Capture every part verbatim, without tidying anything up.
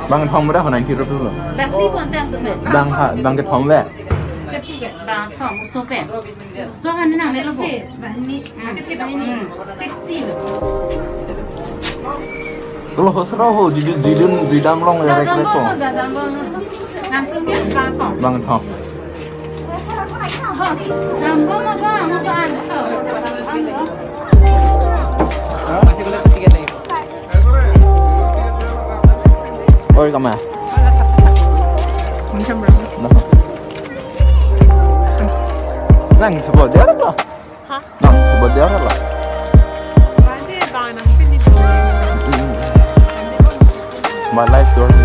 Bang thom ra ninety rupees lo. Bang si konten tu me. Bang ha, bang kethom le. Bang thom, so pe. So kan nang le lo bo. Bahini, bahini, sixteen. Lo hosro ho, didun, didun, didam long ya rek rek ko. Dadam bang, dadam bang. Nang tu dia bang thom. Bang thom. Dam bang, bang, bang, bang. Oi, kama. Macam berapa? Nang sebut dia apa? Hah? Nang sebut dia apa? Nanti bang, nang pin di. Hmm. My life story.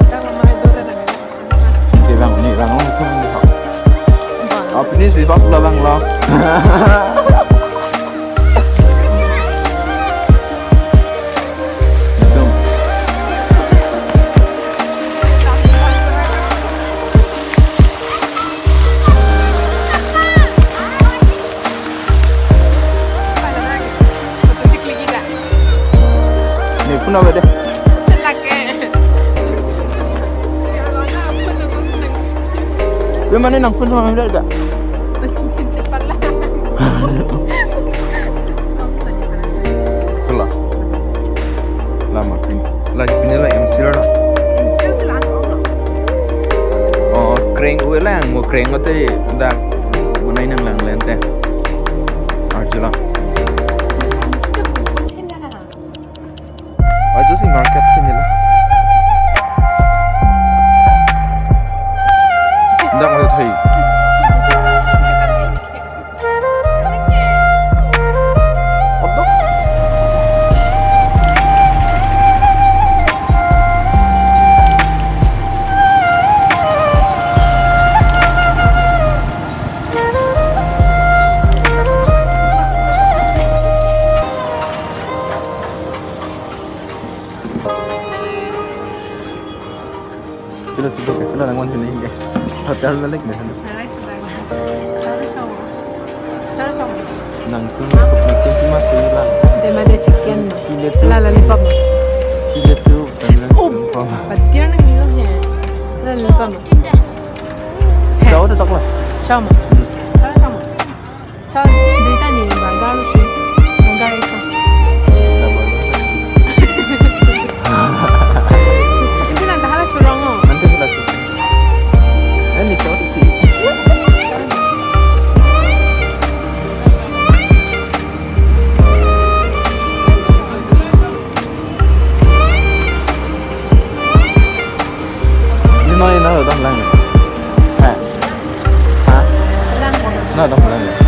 Dah lama itu dah. Oke, bang, ini bang, oh, itu bang. Bang. Apa ini sih, Pak, lah, bang, lah? Itu. Ni phone apa deh? Celak eh. Dia mana nang phone sama dia tak? Cepat lah. Kelah. Lama pin. Lagi pin la M C R la. M C R si lang. Oh, kring ue lang, mo kring ate dak bunai nang lang lente. Arjula. Ajo si market si nila. Dak mo thai. Sila sibuk ya, sila nang wan sini ya. Hotel balik deh. Nang tu, nang tu cuma tu lah. Dia mah ada chicken. Sila tu. Lah, lollipop. Sila tu, bukan lollipop. Patir nang nilo ya. Lollipop. Jauh dah tak lah. Sama. Hmm. Sama, sama. Sa, duita ni, burger lo si. Burger isa. Hindi lang, tahala churong, oh. Nanti sila tu. Eh, ni tu si. Ni noi na dam lang. Ha? Ha? Lang. Na dam lang.